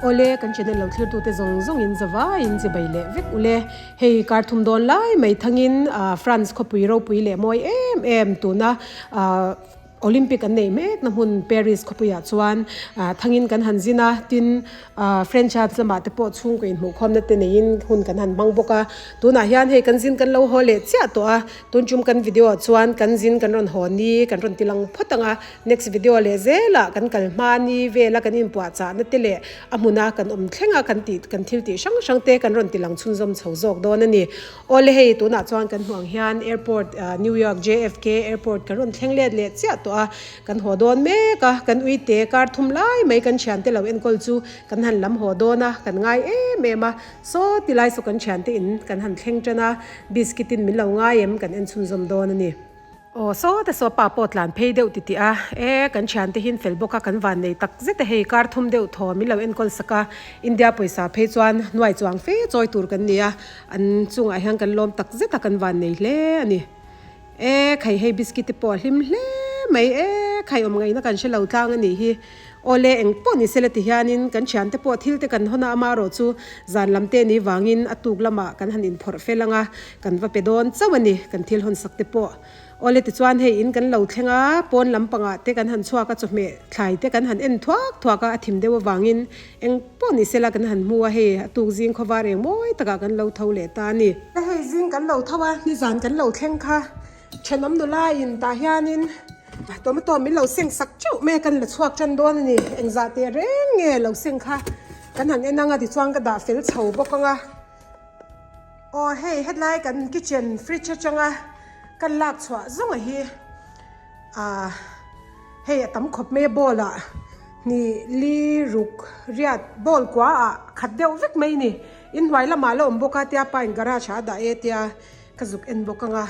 Awle, kan channel lo thlirtute zawng zawngin zavaiin chibai leh vek ule. Hei kar thum dawn lai mai thangin France khawpui ropui leh mawi em em tuna Olympic an neih mek na hmun Paris khawpuiah chuan thangin kan han zin a, tin French Alps lamah te pawh chhungkaw inhmuhkhawmna te neiin hun kan han hmang bawk a. Tunah hian hei kan zin kan lo haw leh chiah tawh a, tun tum kan video ah chuan kan zin kan rawn haw ni kan rawn ti lang phawt ang a, next video leh zelah kan kal hma ni vela kan inpuahchahna te leh a hmuna kan awm thleng a kan tih kan thil tih hrang hrang te kan rawn ti lang chhunzawm chho zawk dawn a ni. Awle hei tunah chuan kan hmuh ang hian airport New York JFK airport kan rawn thleng let leh chiah tawh a, kan haw dawn mek a, kan uite kar thum lai mai kan thiante lo enkawl chu kan han lam haw dawn a, kan ngai em em a, saw ti lai saw kan thiante in kan han thleng tan a, biscuit in min lo ngai em kan en chhunzawm dawn a ni. Aw saw te saw pa pawh tlan phei deuh ti tih a, e kan thiante hin fel bawk a kan van nei tak zet a hei kar thum deuh thaw min lo enkawl sak a, India pawisa phei chuan nuai chuang fe chawi tur kan ni a, an chungah hian kan lawm tak zet a kan van nei hle a ni. E khai hei biscuit te pawh a hlim hle mai e khai awm ngaihna kan hre lo tlang a nih hi. Awle eng pawh ni sela ti hianin kan thiante pawh thil te kan hawn a amaherawh chu zan lam te ni vangin a tuk lamah kan han inphawrh fel ang a, kan va pe dawn chauh a ni kan thil hawn sak te pawh. Awle tichuan hei in kan lo thleng a, pawn lampangah te kan han chhuak a chawhmeh thlai te kan han en thuak thuak a, a thim deuh avangin eng pawh ni sela kan han hmu a hei a tuk zing khawvar eng mawi takah kan lo tho leh ta a ni. Hei zing kan lo tho a, nizan kan lo thleng kha. Thenawm nula in tah hianin tomato min lo seng sak teuh mai a, kan la chhuak tan dawn a ni. Engzah teh reng nge lo seng kha kan han en ang a tichuan ka dah fel chho bawk ang a. Aw hei hetlai kan kitchen fridge atanga kan lak chhuah zawng a hi ah hei a tam khawp mai a bowl ah hnih li ruk riat bowl kua ah khat deuh vek mai a ni. Inhnuai lamah la awm bawk a tia pa in garage ah a dah e tia. Ka zuk en bawk ang a,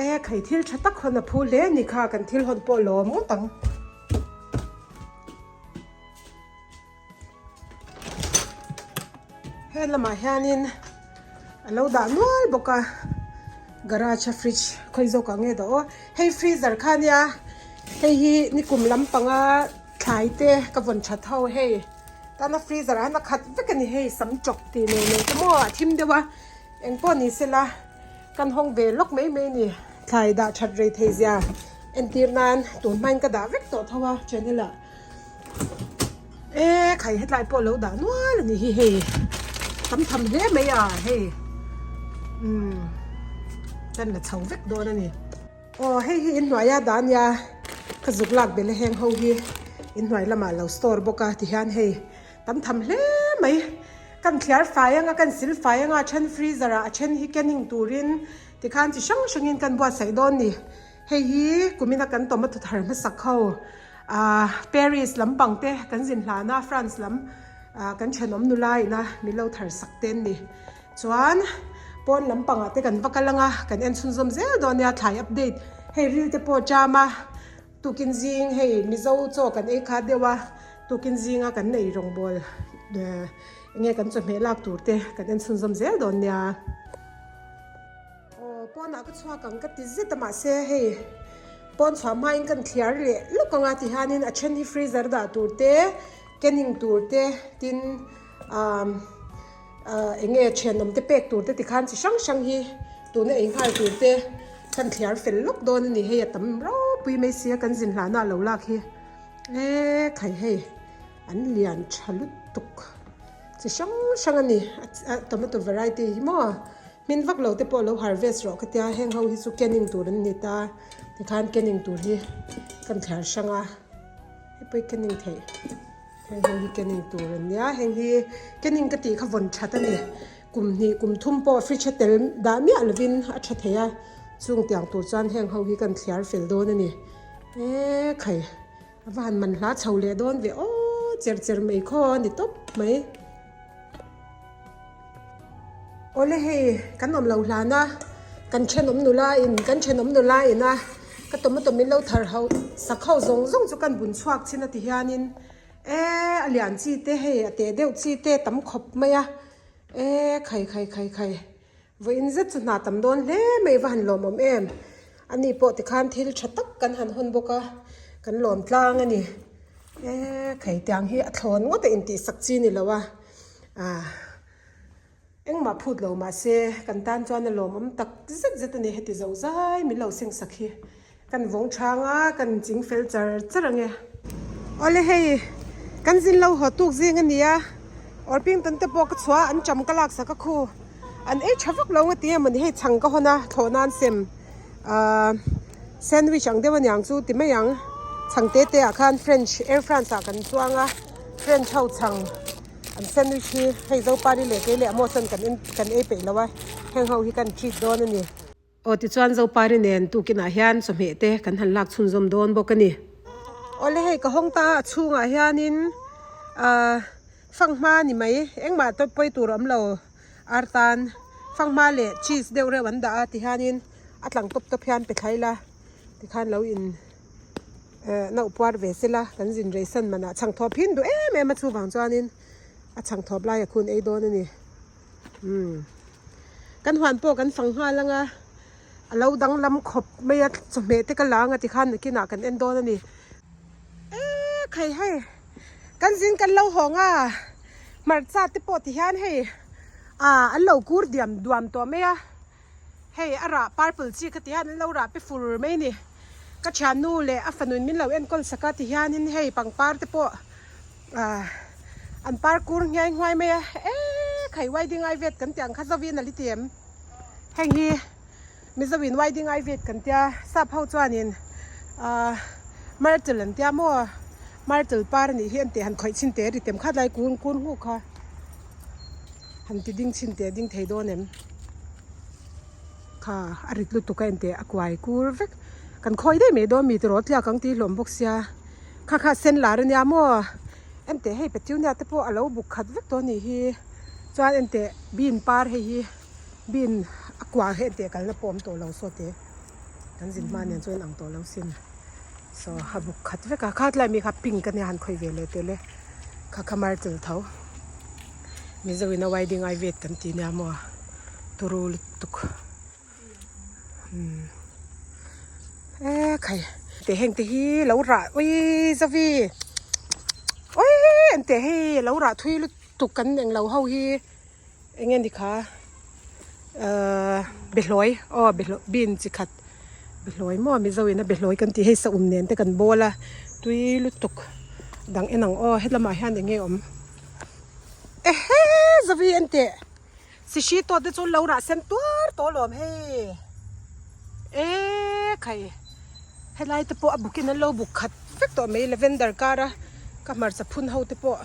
e khai thil tha tak hawn a phu hle a ni kha, kan thil hawn pawh lawm ngawt ang. He lamah hianin a lo dah nual bawk a, garage a fridge khawi zawk ah nge dah aw, hei freezer kha ania hei hi nikum lampanga thlai te ka vawn that ho hei tana freezer ah hian a khat vek a ni hei sam chawk tih nei nei te maw a thim deuh a. Eng pawh ni sela, kan hawng ve lawk mai mai ni. Thlai dah that rei thei zia entir nan tun hmain ka dah vek tawh tho a channel ah. E khai hetlai pawh lo dah nual a ni hi hei tam tham hle mai a hei umm kan la chho vek dawn a ni. Aw hei hi inhnuaia dah a nia ka zuk lak belh a heng ho hi inhnuai lamah lo store bawk a tihian hei tam tham hle mai. Kan thliar fai anga, kan sil fai anga, a then freezer ah a then hi canning turin tikhan chi hrang hrangin kan buatsaih dawn ni. Hei hi kumina kan tomato thar hmasak ho ah Paris lampang te kan zin hlana France lam ah kan thenawm nula ina min lo thar sak te an ni. Chuan pawn lampangah te kan va kal anga kan en chhunzawm zel dawn nia thlai update hei ril te pawh cham a. Tukin zing hei Mizo chaw kan ei kha deuh a, tukin zinga kan nei rawngbawl enge kan chawhmeh lak tur te kan en chhunzawm zel dawn nia. Aw pawnah ka chhuak ang ka ti zet a mahse hei pawn chhuah hmain kan thliar leh lawk ang a ti hianin a then hi freezer dah tur te canning tur te tin ah Enge thianawm te pek tur te tikhan chi hrang hrang hi tuna ei nghal tur te kan thliar fel lawk dawn a ni hei a tam ropui mai sia kan zin hlahna a lo lak hi e khai hei an lian tha lutuk chi hrang hrang a ni a tomato variety hi maw hmin vak lo te pawh lo harvest rawh ka tia heng ho hi chu canning tur an ni ta tikhan canning tur hi kan thliar hrang a hei pawh hi canning theih. Heng ho hi canning tur an nia, heng hi canning ka tih kha vawn that a ni. Kum hnih kum thum pawh fridge a tel dah miah lovin a tha thei a, chung tiang tur chuan heng ho hi kan thliar fel dawn a ni. E khai, a va han man hla chho leh dawn ve aw, cher cher mai khaw a ni tawp mai. Awle hei kan awm lo hlan a, kan thenawm nula in kan thenawm nula in a ka tomato min lo thar ho sak ho zawng zawng chu kan bun chhuak chin a ti hianin e a lian chi te hei a teh deuh chi te tam khawp mai a e khai khai khai khai vawiin zet chu hna tam dawn hle mai va han lawmawm em ani pawh tikhan thil tha tak kan han hawn bawk a kan lawm tlang a ni. E khai tiang hi a thlawn ngawt a intihsak chi ni lo a ah engmah phut lo mahse kan tan chuan a lawmawm tak zet zet a ni heti zo zai min lo seng sak hi kan vawng chhang a kan ching fel char char ang e. Awle hei kan zin lo haw tuk zing a ni a Orpington te pawh ka chhuah a an cham ka lak sak a khu an ei tha vak lo nga ti emaw ni hei chhang ka hawn a thlawh nan sem Ahh sandwich ang deuh aniang chu ti mai ang chhang te te ah khan french air france ah kan chuang a french ho chhang an sandwich hi hei zopari leh kei leh a mawh chuan kan en kan ei peih lo a heng ho hi kan treat dawn a ni. Aw tichuan zopari nen tukin ah hian chawhmeh te kan han lak chhunzawm dawn bawk a ni. Awle hei ka hawng ta a a chhungah hianin ahh fanghma ni mai engmah tawp pawi tur a awm lo. Ar tan fanghma leh cheese deuh reuh an dah a tihianin a tlang tawp tawp hian pe thlai la tikhan lo in eh nauh puar ve sela kan zin rei san manah chhang thawp hin duh em em a chuvang chuanin a chhang thawp lai a khun ei dawn a ni umm kan huan pawh kan fang nghal ang a a lo danglam khawp mai a chawhmeh te ka la ang a tikhan nakinah kan en dawn a ni. Eee khai hei kan zing kan lo hawng a hmarcha te pawh ti hian hei ah an lo kur diam duam tawh mai a hei a rah purple chi kha ti hian an lo rah pe fur mai a ni ka thiannu leh a fanuin min lo enkawl sak a ti hianin hei pangpar te pawh ah an par kur nghiai nghuai mai a eee khai wedding ai vet kan tih ang kha zovin a li ti em heng hi. Mizo in wedding ai vet kan tia sap ho chuanin ahh myrtle an tia maw myrtle par anih hi an tih han khawih chhin teh ri tem khat lai kun kun nghuk kha han ti ding chhin teh ding thei dawn em kha a rit lutuk a enteh a kuai kur vek kan khawi daih mai dawn mi tiraw tliak ang tih hlawm bawk sia kha kha sen lar ania maw enteh hei petunia te pawh alo buk khat vek tawh anih hi chuan enteh bean par hei hi. Bin a kuah hi teh kalna pawh awm tawh lo saw te kan zin hma nen chuan ang tawh lo sin saw a buk khat vek a kha tlai mi kha pink ania han khawi ve leh tel e kha kha martel tho mizo in a wedding ai vet kan ti nia maw turu lutuk umm e khai teh heng te hi lo rah ui zavi ui enteh hei lo rah thui lutuk kan englo ho hi. Eng nge ni kha ahh behlawi aw behlawi bean chi khat behlawi maw mizo in a behlawi kan tih hei saum nen te kan bawl a tui lutuk dang en ang aw helamah hian eng nge awm ehe zavi en teh sihri tawt te chu lo rah sen tuar tawh alawm hei eee khai helai te pawh a buk in an lo buk khat vek tawh mai lavender kar a ka hmarcha phun ho te pawh.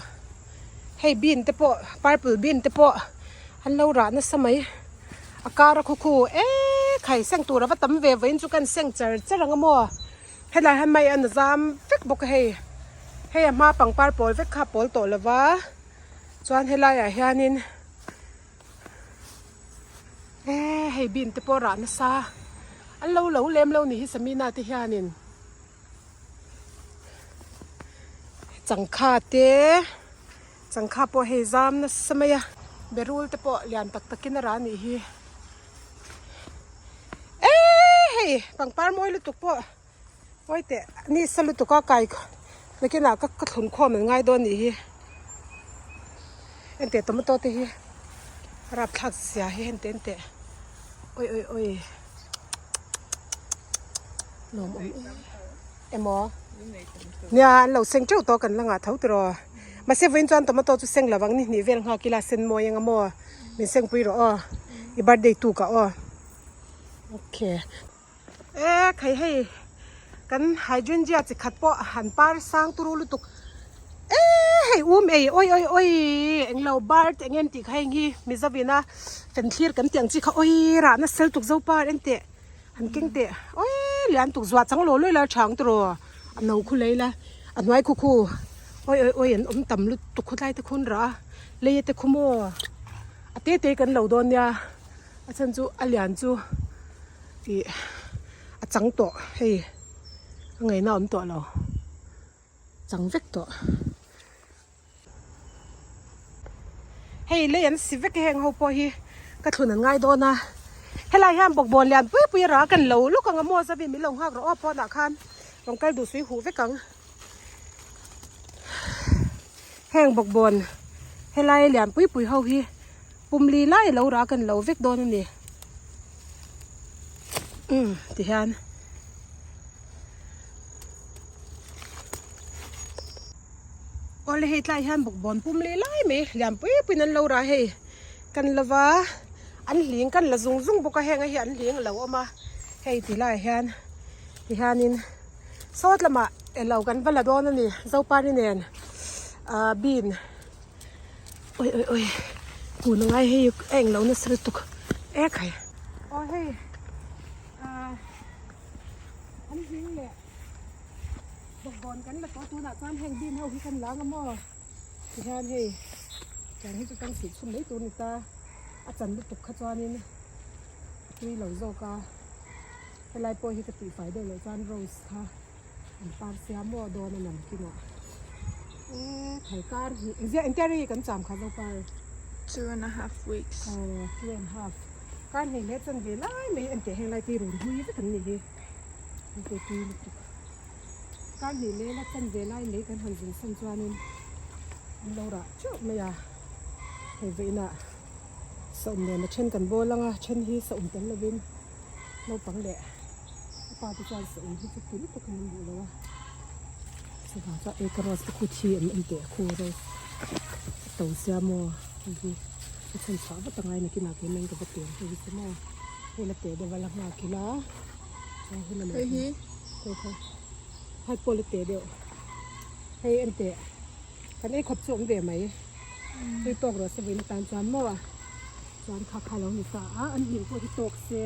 Hei bean te pawh purple bean te pawh an lo rah nasa mai a kar a khu khu eee khai seng tur a va tam ve vawiin chu kan seng char char ang a maw helai hian mai an zam vek bawk a hei hei a hma pangpar pawl vek kha a pawl tawh lo va chuan helai ah hianin eee hei bean te pawh a rah nasa an lo lo lem lo ni hi Samina te hianin. Changkha te changkha pawh hei zam nasa mai a berul te pawh lian tak tak in a rah a nih hi eee hei pangpar mawi lutuk pawh mawi teh ni sa lutuk a kai nakinah ka ka thlun khawm an ngai dawn a nih hi enteh tomato te hi a rapthlak zia hi enteh enteh awi awi awi. Nuam awm em emaw nia an lo seng teuh tawh kan la ngah tho tiraw mahse vawiin chuan tomato chu seng lovang ni hnih vel nghak ila sen mawi eng amaw min seng pui rawh aw i birthday tuk ah aw okay e khai hei kan hydrangea chi khat pawh han par sang turu lutuk e hei um ei awi awi awi englo bird eng em tih kha heng hi mizovina fen thlir kan tih ang chi kha awi rahna sel tuk zo par en teh han keng teh awi lian tuk zuah chang law lawi la tha ang tiraw a no khu lei la a hnuai khu khu awi awi awi an awm tam lutuk khawtlai te khun rah a lei te khu maw a te te kan lo dawn nia a chhan chu a lian chu ih a chang tawh hei a ngaihna a awm tawh lo chang vek tawh. Hei lei an si vek e heng ho pawh hi ka thlun an ngai dawn a helai hian bawkbawn lian pui pui a rah a kan lo lawk ang a maw zavin min lo nghak rawh aw pawnah khan rawn kal duh sui huh vek ang. Heng bawkbawn helai lian pui pui ho hi pumli lai lo rah kan lo vek dawn a ni. Umm tihian. Awle hei tlai hian bawkbawn pumli lai mai lian pui puiin an lo rah hei kan lova an hling kan la zung zung bawk a heng a hi an hling a lo awm a hei ti laiah hian tihianin sawt lamah elo kan va la dawn a ni zopari nen ah bean awi awi awi kun a ngai hei a englo nasa lutuk e khai aw hei ah an hling leh. Bawkbawn kan la tawh tunah chuan heng bean ho hi kan la ang a maw tihian hei tiang hi chu kan sih chhun mai tur a ni ta a chan lutuk kha chuanin tui lo zawk a helai pawh hi ka tihfai deuh loh chuan rose kha an par sia maw dawn a nam kinah eee thei kar hi engzia engtia rei kan cham kha zo par Two and a half weeks. Aw two and half kar hnih leh chan ve lai mai enteh heng lai te hi rawn hui vek an nih hi. Kar hnih leh la chan ve lai mai kan han zin san chuanin an lo rah teuh mai a, hei vawiinah sawm nen a then kan bawl ang a, then hi sawm tel lovin naupang leh a pa te chuan sawm hi chu tui takin an duh lo a, chuvang chuan ei ka rose te khu thi an en teh khu rose a to sia maw hei hi a chhan chhuah vat angai nakinah keimah in ka va tir hei hi chu maw hei la teh deuh a la nghak ila. Hei hi hai pawh la teh deuh hei en teh kan ei khawp chu awm ve mai hei tawk rawh se vawiin atan chuan maw chuan kha kha lo ni ta a an hlim pawh hi tawk se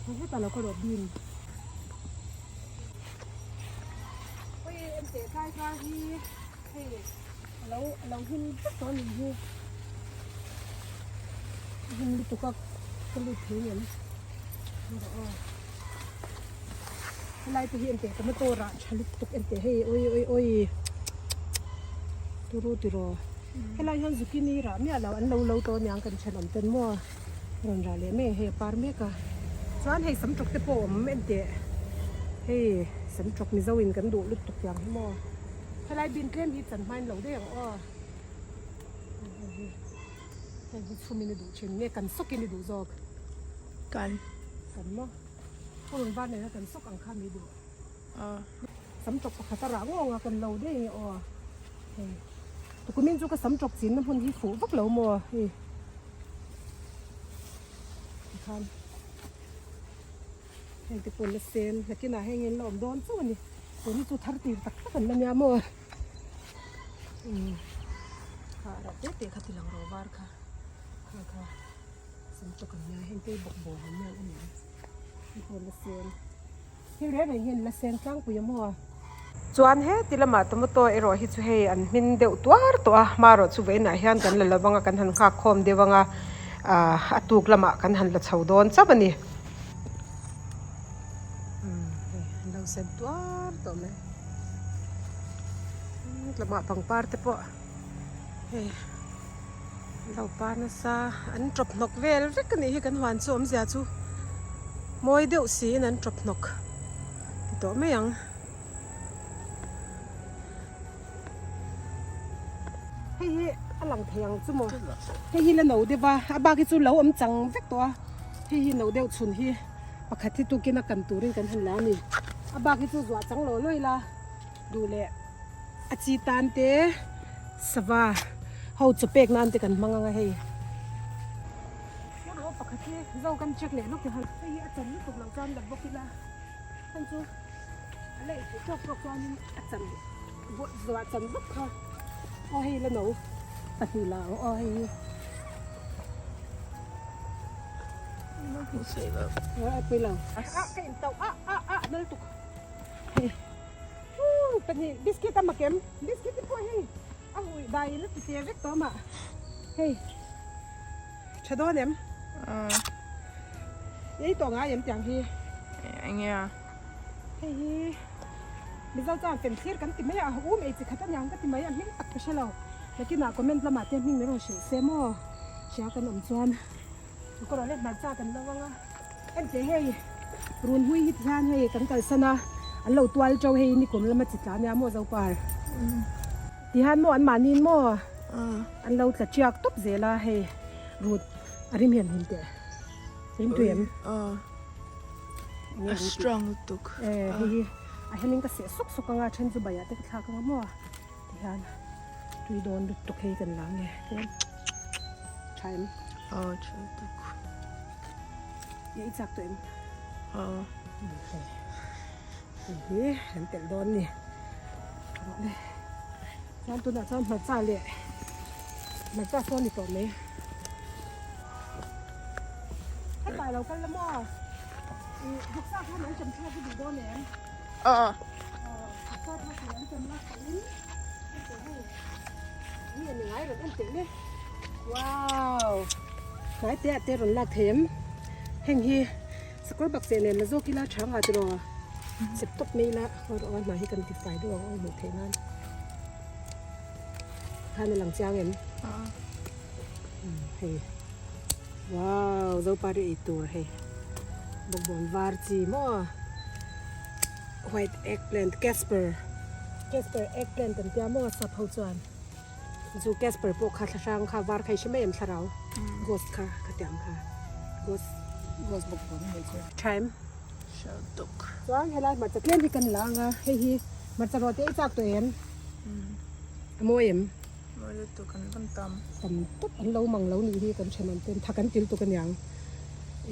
hei hetah lo ka rawh bin hei en teh tlai kar hi hei alo alo him vek tawh a ni hi a him lutuk a ka lut thei ngem. Helai te hi engteh tomato rah tha lutuk engteh hei oi oi oi turu tiraw helai hian zucchini rah miah lo an lo lo tawh aniang kan thenawm ten maw rawn rah leh mai ang hei a par mek a chuan hei sam tawk te pawh a awm engteh hei sam tawk mizo in kan duh lutuk tiang hi maw helai bin tlem hi chan hmain lo daih ang aw hei hi chhum in a duh thin nge kan sawk in i duh zawk. Kan. Kan maw? Pu rawn var nena kan sawk ang kha mi duh. Sam tawk pakhat a rah ngawng a kan lo daih nge aw. Hei. Tukumin chu ka sam tawk chinna hmun hi fuh vak lo maw hei. Tikhan. Heng te pawh la sen nakinah heng in la awm dawn chauh a ni. Tun hi chu thar tir tak tak an la nia maw. Kha rah te te kha ti lang ro var kha. Kha kha. Sam tawk an nia heng te hi bawkbawn an nia a ni hei pawh la sen thil reng reng hian la sen tlangpui a maw chuan heti lamah tomato erawh hi chu hei an hmin deuh tuar tawh a hmarawh chu vawiinah hian kan la lo vang a kan han nghak khawm deuh ang a ah a tuk lamah kan han la chho dawn chauh a ni umm hei an lo sen tuar tawh mai lamah pangpar te pawh hei. Lo par nasa an tawp hnawk vel vek a nih hi kan huan chu awmzia chu mawi deuh siin an tawp hnawk ti tawh mai ang. Hei hi a lang thei ang chu maw hei hi la no deuh a a bak hi chu lo awm chang vek tawh a hei hi no deuh chhun hi pakhat hi tukin a kan turin kan han la a ni a bak hi chu zuah chang law law ila duh leh a chi tan te sava ho chaw pek nan te kan hmang ang a hei hmun pakhat hi zo kan check leh lawk ang hei hi a chan lutuk loh chuan la bawk ila heng chu a la inhmuh tawk tawk chuanin a chan zuah chan vak kha aw hei la no pahnih lah ang aw hei hi. A ka in tauh a a a nal tuk hei. Pahnih biscuit a makem biscuit te pawh hei a hui dai in a ti che vek tawh mah hei tha dawn em ei tawh ngai em tiang hi enge a hei hi mizo chuan fem thlir kan ti mai a um ei chi khat aniang ka ti mai a hming tak ka hre lo nakinah comment lamah te hming min rawn hrilh se maw hria kan awm chuan kawrawh leh hmarcha kan lo ang a. Enteh hei run hui hi tihian hei kan kalsan a an lo tual teuh hei nikum lama chi tla ania maw Zopar. Tihian maw an mahniin maw an lo tla chiak tawp zel a hei rut a rim hian hlim teh rim tui em? A strong lutuk. Hei hi a henin ka seh sawk sawk anga then chu baiah te ka thlak anga maw tihian tui dawn lutuk hei kan la nge tlem tha em? Aw tha lutuk. I chak tawh em? Aw. Hei hi kan telh dawn ni chuan tunah chuan hmarcha leh hmarcha sawn ni tawh mai hetah alo kal la maw ih vawksa khan an cham thlak hi duh dawn em aw vawksa thlak leh an cham lak pawhin hei nge ni ngai rawn en teh le wow hnai te ah te rawn lak thei em heng hi. Sakawr bak seh nen la zawk ila tha nga tiraw chep tawp mai ila haw rawh a hna hi kan ti fai deuh ang aw hmuh theih nan khan a lang chiang em hei wow zopari ei tur hei bawkbawn var chi maw white eggplant casper casper eggplant an tia maw sap ho chuan Chu Casper pawh kha thlahrang kha var kha i hre mai em thlarau ghost kha ka ti ang kha ghost ghost bawk bawk mai chu tha em hriat tuk chuan helai hmarcha tlem hi kan la ang a hei hi hmarcha rawh te i chak tawh em a mawi em mawi lutuk an rawn tam tam tawp an lo mang lo nih hi kan thenawm ten thak an til tuk aniang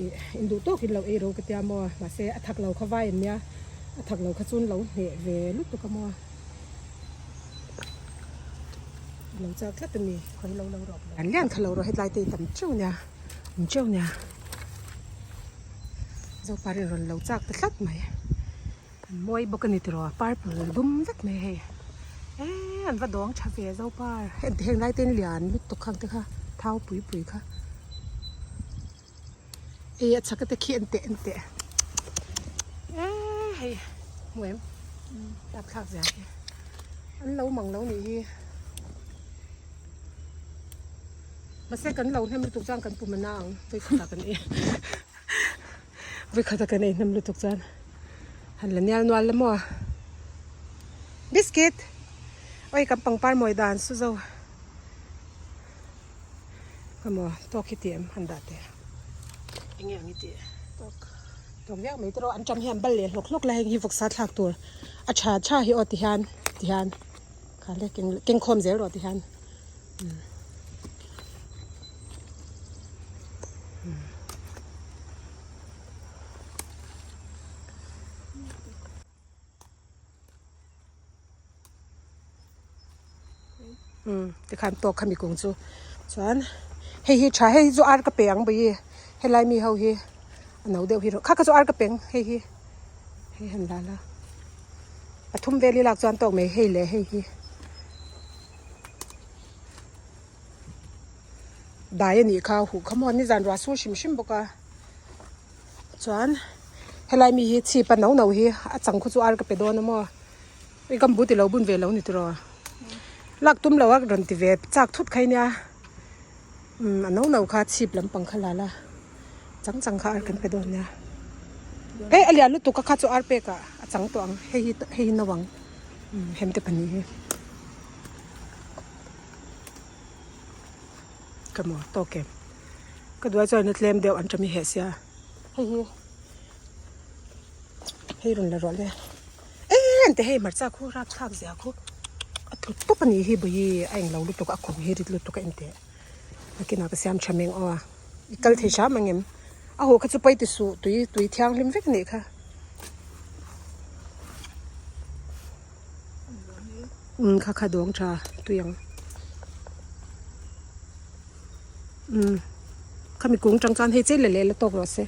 ih induh tawk in lo ei ro ka tia maw mahse a thak lo kha vai an nia a thak lo kha chu an lo hneh ve lutuk a maw. Lo chak tlat a ni khawi lo lo rawp lo. An lian kha lo rawh hetlai te hi tam teuh nia awm teuh nia Zopar in rawn lo chak ta tlat mai an mawi bawk a ni tiraw purple dum vek mai hei eee an va dawng tha ve Zopar heng lai te in lian lutuk khang te kha thau pui pui kha. Hei a chhak te khi an teh an teh eee hei hmu em tap thlak zia khi an lo mang lo nih hi mahse kan lo hnem lutuk chuan kan pum a na ang vawikhat ah kan ei vawikhat ah kan ei hnem lutuk chuan han la nial nual la maw biscuit awi kan pangpar mawi dan su zo. Emaw tawk hi tih em han dah teh enge ang i tih tawk tawk viau mai tiraw an ṭam hian bal leh hlawk hlawk la heng hi vawksa thlak tur a ṭha tha hi aw ti hian ti hian kha le keng keng khawm zel rawh ti hian umm. Umm tikhan tawk kha mikung chu chuan hei hi tha hei hi chu ar ka pe ang bawi helai mi ho hi a no deuh hi rawh kha kha chu ar ka peng hei hi hei han la la pathum vel i lak chuan tawk mai hei leh hei hi dai a nih kha huh kha maw nizan ruah sur hrim hrim bawk a. Chuan helai mi hi chhip a no no hi a chang khu chu ar ka pe dawn a maw i gumboot ilo bun ve lo ni tiraw lak tum lo a rawn ti ve chak thut khai nia umm a no no kha chhip lampang kha la la chang chang kha ar kan pe dawn nia eh a lian lutuk a kha chu ar pek ah a chang tawh ang hei hi hei hi no ang umm hem te pahnih hi ka maw tawk em. Ka duai chuan a tlem deuh an tami heh sia hei hi hei rawn la rawh le eee an ti hei hmarcha khu rapthlak zia khu a tlu tawp a nih hi bawi a englo lutuk a kawng hi rit lutuk a en teh nakinah ka siam tha meng aw a i kal thei hram ang em a haw kha chu pawi ti suh tui tui thianghlim vek a nih kha umm kha kha dawng tha tui ang. Umm khami kung tang chuan hei chei leh leh la tawk rawh se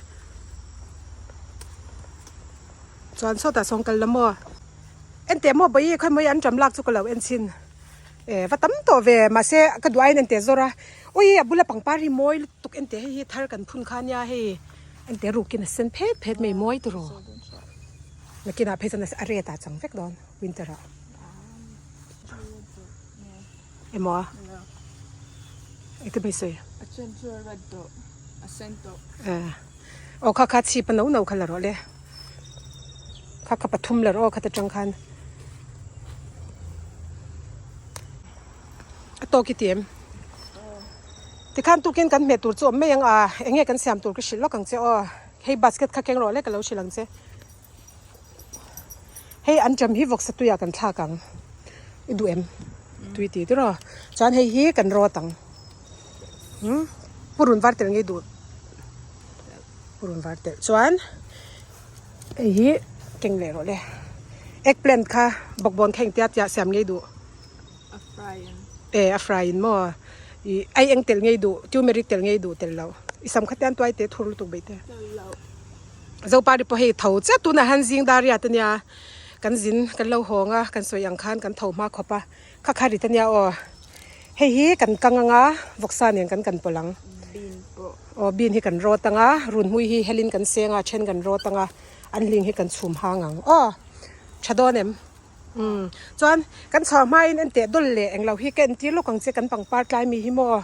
chuan sawtah sawn kal la maw enteh maw bawi khawi mawi an ṭam lak chu ka lo en chhin eh va tam tawh ve mahse ka duh aiin enteh zawr a ui a bula pangpar hi mawi lutuk enteh hei hi thar kan phun kha nia hei enteh rukin a sen phet phet mai mawi tawh nakinah phei chuan a ret ah chang vek dawn winter ah. Emaw a? Engtin mai sawi? A then chu a red tawh, a sen tawh. Eh, aw kha kha chhip a no no kha la rawh le. Kha kha pathum la rawh aw khata tang khan. A tawk i ti em? Tikhan tukin kan hmeh tur chu awm mai ang a, eng nge kan siam tur ka hrilh lawk ang che aw. Hei basket kha keng rawh le ka lo hrilh ang che. Hei an ṭam hi vawksa tuiah kan thlak ang. I duh em? Tui ti tir aw. Chuan hei hi kan rawt ang. Hmm? Purun var tel ngei duh. Purun var tel. Chuan hei hi keng leh rawh le. Eggplant kha bawkbawn kha engtia tia siam ngei duh. A fry in. E a fry in maw? I ai eng tel ngei duh, turmeric tel ngei duh tel lo. I sam kha te an tuai te thur lutuk bei te. Tel lo. Zopari pawh hei tho chiah tunah hian zing daria te nia kan zin kan lo hawng a kan sawi ang khan kan tho hma khawp a kha kha rit ania aw. Hei hi kan kang anga vawksa nen kan kan pawlh ang. Bean pawh. Aw bean hi kan rawt anga runhmui hi helin kan seng a then kan rawt anga an hling hi kan chhum hang ang aw. Tha dawn em? Umm chuan kan chhuah hmain en teh dawlh leh englo hi ka entir lawk ang che kan pangpar tlai mi hi maw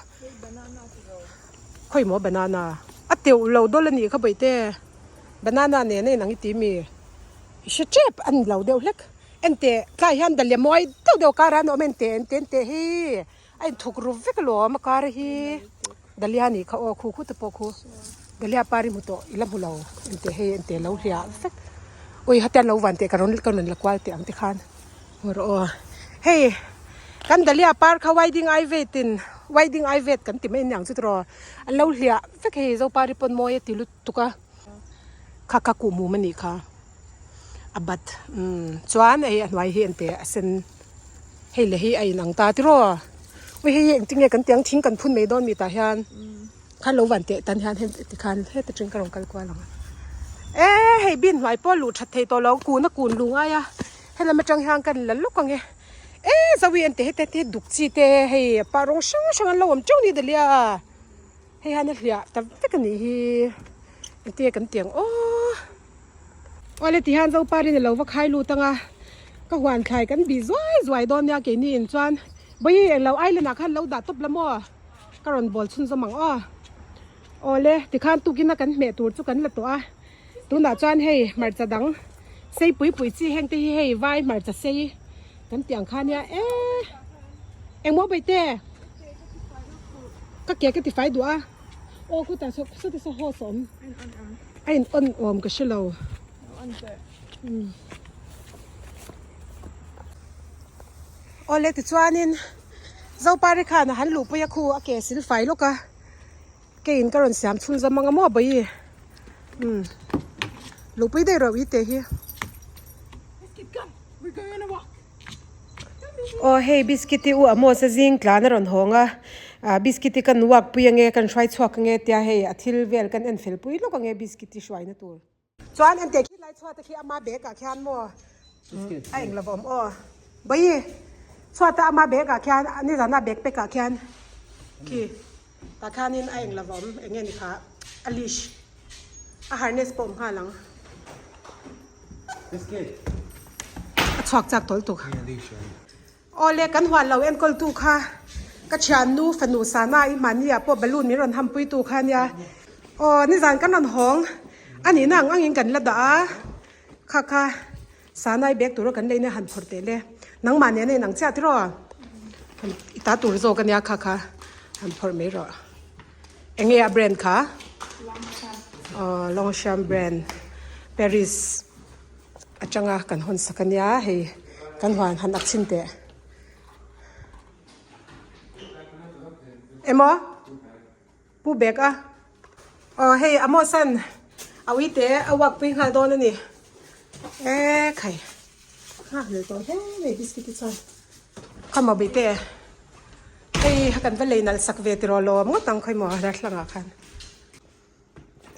khawi maw banana a teuh lo dawlh a nih kha bawihte banana nen a inang i ti mi i hre tep a ni lo deuh hlek en teh tlai hian dahlia mawi deuh deuh kar ah an awm en teh en teh en teh hi a inthuk ru vek alawm a kar hi dahlia a nih kha aw khu khu te pawh khu dahlia par hi hmu tawh i la hmu lo en teh hei en teh lo hliah vek ui hetiang lo van teh ka rawn ka rawn la kual teh ang te khan hmu rawh aw hei kan dahlia par kha wedding ai vet in wedding ai vet kan ti mai aniang chu tiraw an lo hliah vek hei zopari pawn mawi a ti lutuk a kha kha kuhmum a nih kha a bat umm chuan hei a hnuai hi en teh a sen. Hei leh hi a inang ta tiraw? Ui hei hi engtin nge kan tiang thing kan phun mai dawn mi tah hian khan lo van teh tan hian heti khan heti tang ka rawn kal kual ang a. E hei bin hnuai pawh luh that thei tawh lo kun a kun lu ngai a helam atang hian kan la lawk ang e. E Zoe en teh heti heti duk chi te hei pa rawng hrang hrang an lo awm teuh ni Dahlia hei hian a hliah ta vek a nih hi engtin nge kan tiang aw. Awle ti hian Zoparin a lo va khai lut ang a, ka huan thlai kan bih zuai zuai dawn nia keini in chuan Bawihi englo island ah khan lo dah tawp la maw ka rawn bawl chhunzawm ang aw. Awle tikhan tukin a kan hmeh tur chu kan la tawh a, tunah chuan hei hmarcha dang sei pui pui chi heng te hi hei vai hmarcha sei kan tih ang kha nia e engmaw Bawihte ka ke ka ti fai duh a aw khutah saw sawti saw hawse a awm. A in on awm ka hre lo. Awle tichuanin Zopari khan a han luhpui a khu a ke sil fai lawk a keiin ka rawn siam chhun zawm ang a maw bawihi umm luhpui daih rawh ui te hi. Aw hei biscuit i u Amos a zing tlan a rawn hawng a ah biscuit i kan walk pui ange kan hruai chhuak ange tia hei a thil vel kan en fel pui lawk ange biscuit i hruaina tur. Chuan en teh khi lai chhuat a khi ama bag ah khian maw a eng lo awm aw bawihi chhuat a ama bag ah khian nizan a bag pack ah khian khi tah khianin a eng lo awm eng nge ni kha a leash a harness pawh awm nghal ang. A chhuak chak tawlh tuk. Awle kan huan lo enkawl tu kha ka thiannu fanu sana i mahni ah pawh balloon min rawn hampui tu kha ania. Aw nizan kan rawn hawng a nihna ang angin kan la dah a kha kha sana i bag tura kan leina han phawrh teh le nangmah nen a inang chiah tiraw i ta tur zawk ania kha kha han phawrh mai rawh. Enge a brand kha? Aw Longchamp brand Paris atanga kan hawn sak ania hei kan huan han ak chhin teh. Emaw pu bag a aw hei Amos an a uite a work pui nghal dawn a ni e khai nghak leh tawh hle mai biscuit hi chuan khawmaw bih te. Hei a kan va lei nalh sak ve tiraw lawm ngawt ang khawimaw darthlalang ah khan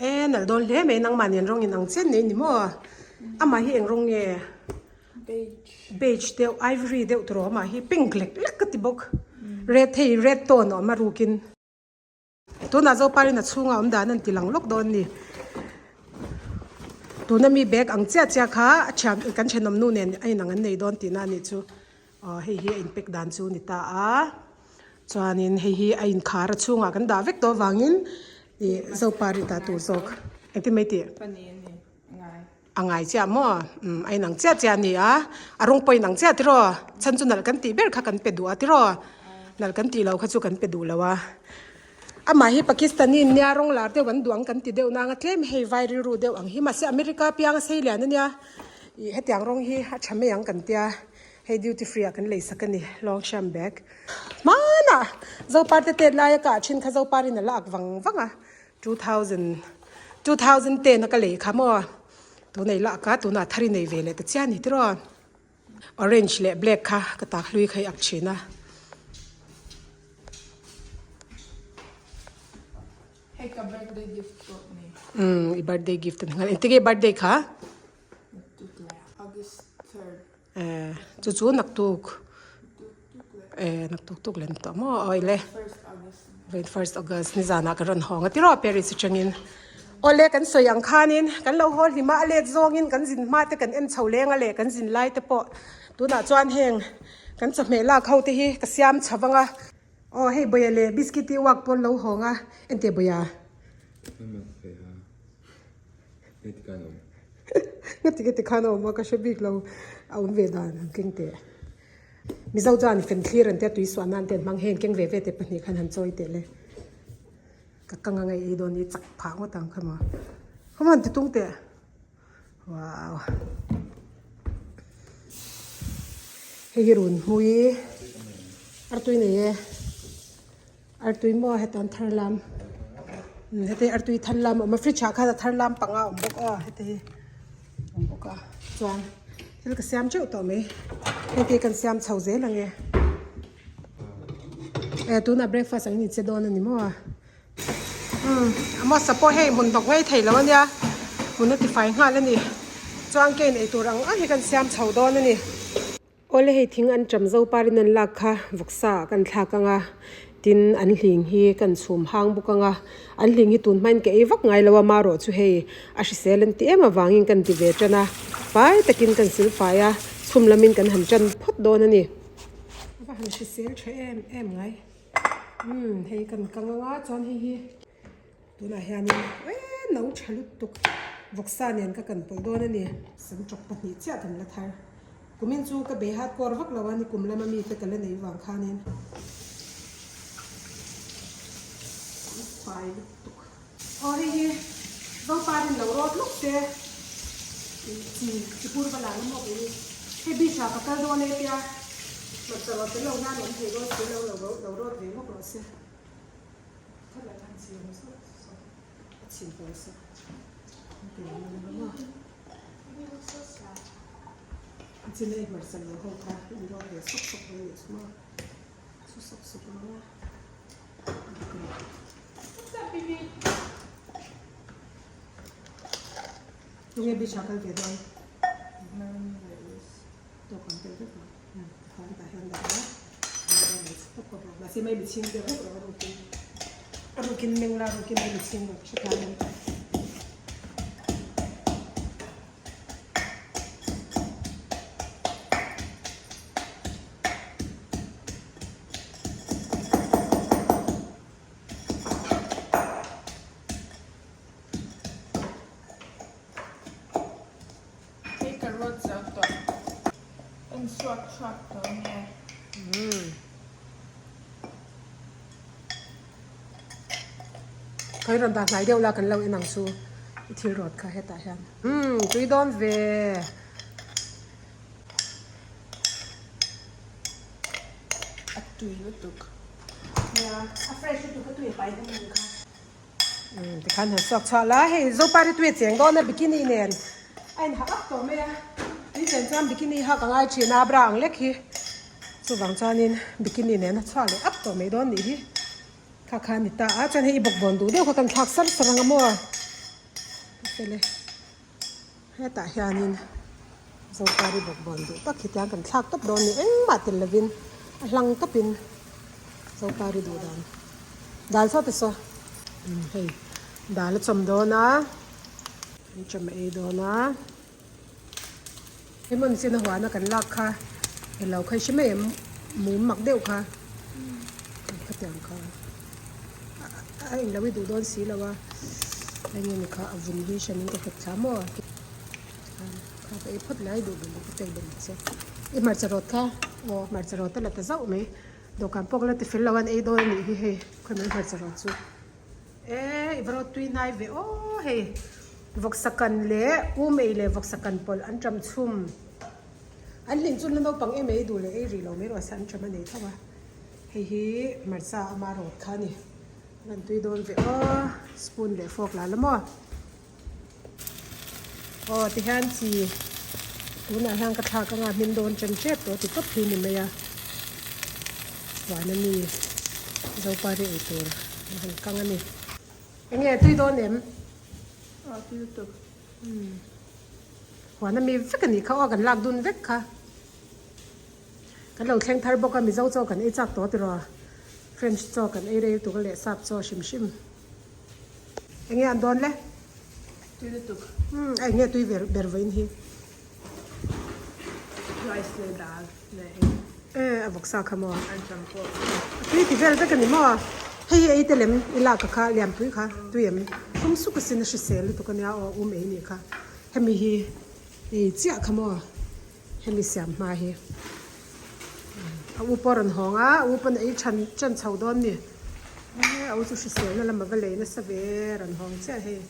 e nalh dawn hle mai nangmah nen rawng in ang chian nei ni maw amah hi eng rawng nge beige deuh ivory deuh tiraw amah hi pink lek lek ka ti bawk red hei red tone a awm a rukin. Tunah Zoparin a chhunga awm dan an ti lang lawk dawn a ni. Tuna mi bag ang chiah chiah kha a thian kan thenawm nu nen a inang an nei dawn tihna a nih chu. Aw hei hi a in pack dan chu a ni ta a. Chuanin hei hi a inkhar a chhungah kan dah vek tawh avangin ih Zopari ta tur zawk engtin mai tih? A ngai chiah maw? Umm a inang chiah chiah a ni a, a rawng pawh a inang chiah tiraw? Chhan chu nalh kan tih ber kha kan pe duh a tiraw? Nalh kan tih loh kha chu kan pe duh lo a. Amah hi Pakistani nia rawng lar deuh an duh ang kan ti deuh nang a tlem hei vai rilru deuh ang hi mahse America piang a sei lian ania ih hetiang rawng hi a tha mai ang kan tia hei duty free ah kan lei sak a ni Longchamp bag hmanah Zopar te tet laia kah thin kha Zopar in a la ak vang vang a 2000 2010 a ka lei kha maw tuna i la ak a tunah thar i nei ve leh ta chiah a ni tiraw. Orange leh black kha ka tak hlui kha i ak thin a. Hei ka birthday gift pawh ni. Umm i birthday gift an nghal. Engtin nge i birthday kha? Naktuk leh August third. Eh chu chu naktuk. Eh naktuk tuk leh ni tawh maw awi le. First August. Vawiin first August nizanah ka rawn hawng a tiraw Paris atangin. Awle kan sawi ang khanin kan lo haw hlim a, a let zawngin kan zin hma te kan en chho leng a leh kan zin lai te pawh tunah chuan heng kan chawhmeh lak ho te hi ka siam chho vang a. Aw hei Bawia leh biscuit i uak pawn lo hawng a, enteh Bawia. Ngati ngati khan a awm a ka hre bik lo a awm ve dan ang keng teh. Mizo chuan fen thlir an tia tui suah nan te an hmang heng keng ve ve te pahnih khan han chawi teh le. Ka kang anga ei dawn hi chak phah ngawt ang kha maw. Come on ti tung teh. Wow. Hei hi run hmui artui nei e. Artui maw heta an thar lam. Hete artui thar lam a awm a fridge ah khan a thar lam panga a awm bawk a hete hi awm bawk a chuan thil ka siam teuh tawh mai hei te kan siam chho zel ang e eh tunah breakfast ang in inche dawn a ni maw a umm a hmasa pawh hei hmun hnawk ngei thei lo a nia hmun a tifai nghal a ni chuan ke in eitur ang ang hi kan siam chho dawn a ni. Awle hei thing an ṭam zo parin an lak kha vawksa ah kan thlak ang a, tin an hling hi kan chhum hang bawk ang a, an hling hi tun hmain ka ei vak ngai lo a, marawh chu hei a hrisel an ti em avangin kan ti ve ṭan a, fai takin kan sil fai a, chhum lamin kan han ṭan phawt dawn a ni. A va han hrisel ṭha em em ngai, umm hei kan kang ang a chuan hei hi. Tunah hianin eh no tha lutuk vawksa nen ka kan pawlh dawn a ni. Sam tawk pahnih chiah kan la thar. Kumin chu ka bei hat kawr vak lo a ni kum lama mite ka la nei vang khanin. An fai lutuk. Aw hei hi Zoparin lo rawt lawk se chi chi pur va la na maw kei hei beach ah ka kal dawn e tia hmarcha rawt tel lo nan awm thei dawn si lo lo rawt ve lawk rawh se. Mahse mai mitchhing deuh vek lo a rukin a rukin meng la a rukin mai mitchhing lo hre thiam em. Hei ka ruat zo tawh. En suak chhuak tawh nge. Khawi rawn dah hnai deuh la kan lo en ang chu i thil rawt kha hetah hian. Umm tui dawn ve. A tui lutuk. Nia a fresh lutuk a tui a pai dawn ang kha. Umm tikhan han suak chhuah la hei Zopari tui a cheng dawn a bikini nen a in hak ap tawh mai a tui chen chuan bikini hak a ngai thin a bra ang lek hi chuvang chuanin bikini nen a chhuak leh ap tawh mai dawn nih hi kha kha a ni ta a chuan hei i bawkbawn duh deuh kha kan thlak sar sar ang a maw ka fel e hetah hianin Zopari bawkbawn duh tak hi tiang kan thlak tawp dawn ni engmah tel lovin a hlang tawpin Zopari duh dan. Dal saw te saw hei dal a chawm dawn a an chawm a ei dawn a hei hmun chin a huan a kan lak kha ilo kha i hre mai em mum mak deuh kha khatiang kha a englo i duh dawn si lo a eng nge ni kha a vun hi hran in ka hmet thla maw kha ka ei phawt lai duh duh ka pek belh che i hmarcha rawt kha aw hmarcha rawt a la ta zauh mai. Dawhkan pawh ka la ti fel lo a an ei dawn a nih hi hei khawi mai hmarcha rawt chu e i va rawt tui hnai ve aw hei vawksa kan leh um ei leh vawksa kan pawlh an ṭam chhum an hlin chu la naupang em ei duh leh ei rih lo mai rawh se an ṭam a nei tho a hei hi hmarcha ama rawt kha a ni a rawn tui dawn ve aw spoon leh fork la la maw. Aw tihian chi tunah hian ka thlak anga hmin dawn chen tep tawh ti tawp hi ni mai a chuan ami zopari ei tur an han kang a ni. Enge tui dawn em? Aw tui lutuk. Umm huan ami vek a nih kha aw kan lak dun vek kha. Kan lo thleng thar bawk a Mizo chaw kan ei chak tawh tiraw French chaw kan ei rei lutuk a leh sap chaw hrim hrim. Enge an dawn le? Tui lutuk. Umm a enge tui ber ber vawiin hi? Rice leh dal leh eng. E a vawksa kha maw? An cham pawh. A tui ti vel vek a ni maw? Hei hi ei te lem i lak a kha lianpui kha tui em? Thum suk asin a hrisel lutuk a nia aw um ei nih kha. Hemi hi ei chiah kha maw? Hemi siam hma hi a u pawh a rawn hawng a, a u pawn a ei than chan chho dawn ni. A u chu hriselna lam a va lei nasa ve a rawn hawng chiah hei.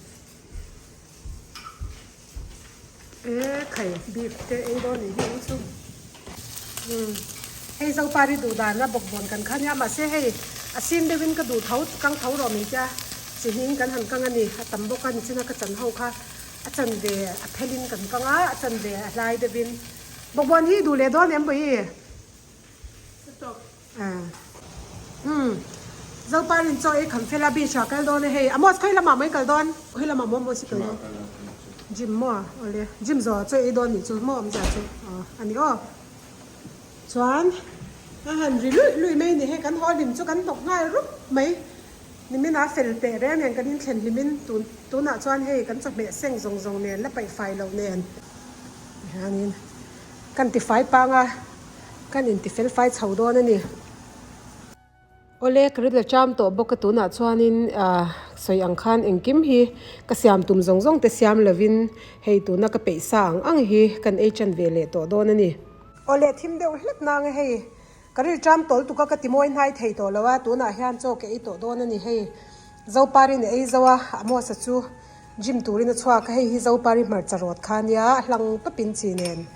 E khai beef te ei dawn nih hi a u chu. Umm hei Zopari duh dan a bawkbawn kan kha nia mahse hei a sin deuhin ka duh tho kang tho rawh min tia chi hming kan han kang a ni a tam bawk a nichina ka chan ho kha. A chanve a phelin kan kang a, a chanve a hlai deuhin. Bawkbawn hi i duh leh dawn em Bawihi? Ka tawp. Umm. Zoparin chaw ei kham fel a, beach ah kal dawn e hei. Amos khawi lamah maw i kal dawn? Khawi lamah maw Amos i kal dawn? Gym maw? Awle. Gym zawh ah chaw ei dawn nih chu maw awmzia chu? Aw a ni aw. Chuan a han ri luih luih mai ni hei kan haw hlim chu kan hnawk nghal rup mai. Nimin a fel teh reng nen kan inthlen hlimin tun tunah chuan hei kan chawhmeh seng zawng zawng nen la paih fai loh nen tihianin kan ti fai pang a, kan inti fel fai chho dawn a ni. Awle ka rilru cham tawh bawk a tunah chuanin ah sawi ang khan engkim hi ka siam tum zawng zawng te siam lovin hei tuna ka peih sa ang ang hi kan ei chan ve leh tawh dawn a ni. Awle thim deuh hlek nang a hei Ka rilṭam tawl tuk a, ka ti mawi hnai thei tawh lo a, tunah hian chaw ka ei tawh dawn a ni hei. Zoparin a ei zo a, Amos-a chu gym turin a chhuak a, hei hi Zopari hmarcha rawt kha a nia, a hlang tawpin chi nen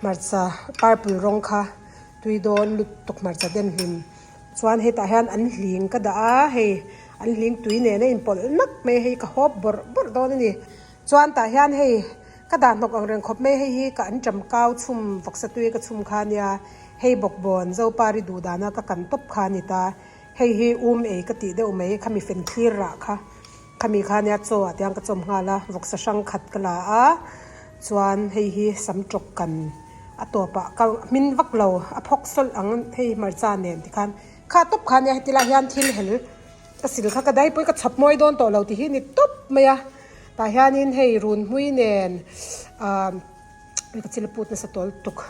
hmarcha purple rawng kha tui dawn lutuk hmarcha den hlim chuan hetah hian an hling ka dah a, hei an hling tui nen a inpawlh nak mai a, hei ka hawp bawrh bawrh dawn a ni. Chuan tah hian hei ka dah hnawk ang reng khawp mai, hei hi ka an ṭam kau chhum vawksa tui ka chhum kha a nia. Hei bawkbawn Zopari duh dana ka kan tawp kha a ni ta. Hei hi um ei ka tih deuh mai, khami fen thlir rah kha. Khami kha nia chaw ah tiang ka chawm nghal a, vawksa hrang khat ka la a, chuan hei hi sam tawk kan a tawpah ka hmin vak lo, a phawk sawlh ang hei hmarcha nen tikhan kha tawp kha nia heti lai hian thil hel ka sil kha ka dai pawhin ka chhawp mawi dawn tawh lo tih hi ni tawp mai a. Tah hianin hei runhmui nen ah ka chil a put nasa tawl tuk.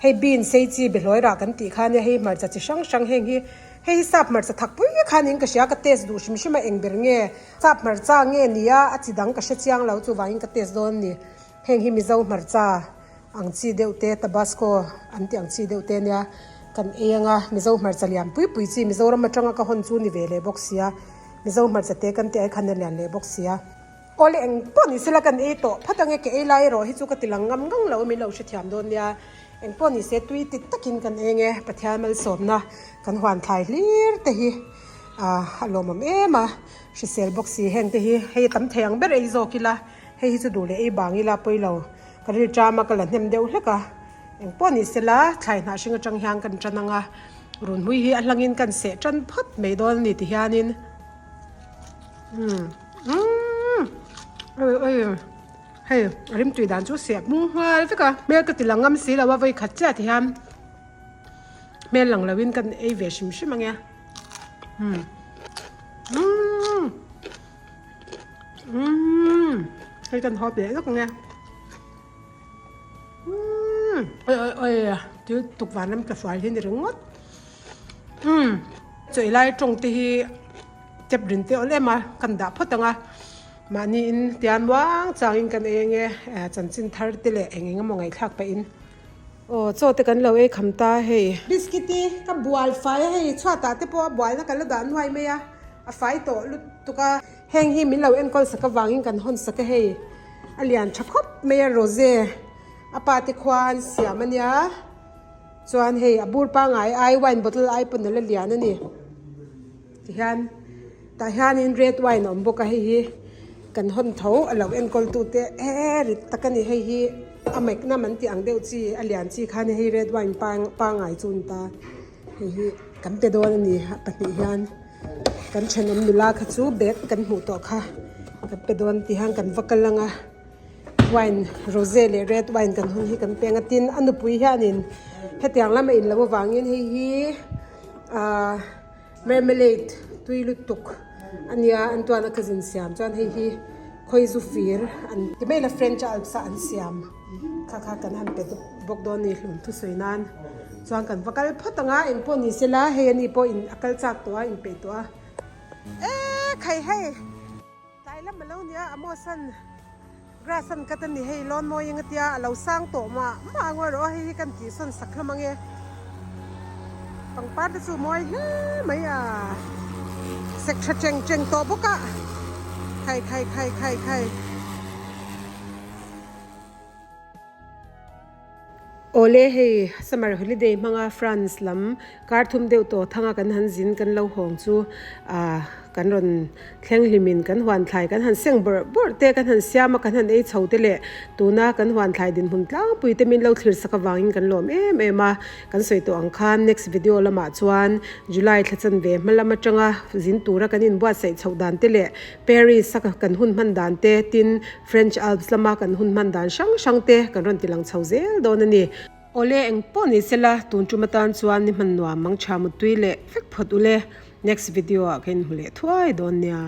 Hei bean sei chi behlawi rah kan tih kha nia hei hmarcha chi hrang hrang heng hi hei hi sap hmarcha thak pui kha niin ka hria ka test duh hrim hrim a eng ber nge sap hmarcha nge nia a chi dang ka hre chiang lo chuvangin ka test dawn a ni heng hi mizo hmarcha ang chi deuh te tabasco an tih ang chi deuh te nia kan ei anga mizo hmarcha lian pui pui chi mizoram atanga ka hawn chu ni ve leh bawk sia mizo hmarcha te kan tih ai khan a lian leh bawk sia. Awle eng pawh ni sela kan ei tawh phawt ange ke ei lai erawh hi chu ka ti lang ngam ngang lo min lo hrethiam dawn nia eng pawh ni se tui ti takin kan eng e Pathian malsawmna kan huan thlai hlir te hi ah a lawmawm em a hrisel bawk si heng te hi hei a tam thei ang ber ei zawk ila hei hi chu duh leh ei bang ila pawi lo ka rilṭam a ka la hnem deuh hlek a eng pawh ni sela thlai hnah hring atang hian kan tan ang a runhmui hi a hlangin kan seh tan phawt mai dawn a ni ti hianin umm. Umm oi oi hei a rimtui dan chu siah hmung nghal vek a hmel ka ti lang ngam si lo a vawi khat chiah ti hian hmel lang lo in kan ei ve hrim hrim ang e umm umm umm hei kan hawp leh lawk ang e umm oi oi oi thil tukvan lam ka hruai hi ni ringawt umm chawi lai tawng te hi. Tep rin te awlh em a, kan dah phawt ang a, mahni in tian muang changin kan ei ange, chanchin thar te leh eng eng emaw ngaihthlak pahin. Aw chaw te kan lo ei kham ta hei. Biscuit i ka bual fai a hei chhuatah te pawh a bualna ka la dah nuai mai a, a fai tawh lutuk a. Heng hi min lo enkawl sak avangin kan hawn sak a hei a lian tha khawp mai a rose a pa te khua an siam a nia chuan hei a bur pangai ai wine bottle ai pawn a la lian a ni. Tihian tah hianin red wine a awm bawk a hei hi kan hawn tho a lo enkawl tute he rit tak a ni hei hi a magnum an tih ang deuh chi a lian chi khan hei red wine pangai chu a ni ta hei hi kan pe dawn a ni a pahnih hian kan thenawm nula kha chu bag kan hmuh tawh kha kan pe dawn tihian kan va kal ang a wine rose leh red wine kan hawn hi kan pe ang a tin a nupui hianin hetiang lama in loh avangin hei hi ahh. Marmalade tui lutuk a nia an tuan a cousin siam chuan hei hi khawi zu fir an ti mai la French Alps a an siam kha kha kan han pe bawk dawn ni hlum thusawi nan chuan kan va kal phawt ang a engpawh ni sela hei ani pawh in a kal chak tawh a inpeih tawh a e khai hei. Tlai lam a lo nia a Mawsan grass an cut a ni hei lawn mawi eng atia a lo sang tawh mah mah ang erawh hei hi kan tih sawn sak hlawm ang e pangpar te chu mawi hle mai a sek tha cheng cheng tawh bawk a khai khai khai khai khai. Awle hei summer holiday hmanga France lam kar thum deuh tawh thanga kan han zin kan lo hawng chu ah kan rawn thleng hlimin kan huan thlai kan han seng bawrh bawrh te kan han siam a kan han ei chho te leh tuna kan huan thlai dinhmun tlangpui te min lo thlir sak avangin kan lawm em em a kan sawi tawh ang khan next video lamah chuan July thla chanve hma lam atanga zin tura kan inbuatsaih chhoh dan te leh Paris a kan hun hman dan te tin French Alps lama kan hun hman dan hrang hrang te kan rawn ti lang chho zel dawn a ni. Awle eng pawh ni sela tun tum atan chuan ni hman nuam mang tha muttui leh vek phawt ule. Next video ah ka inhmu leh thuai dawn nia.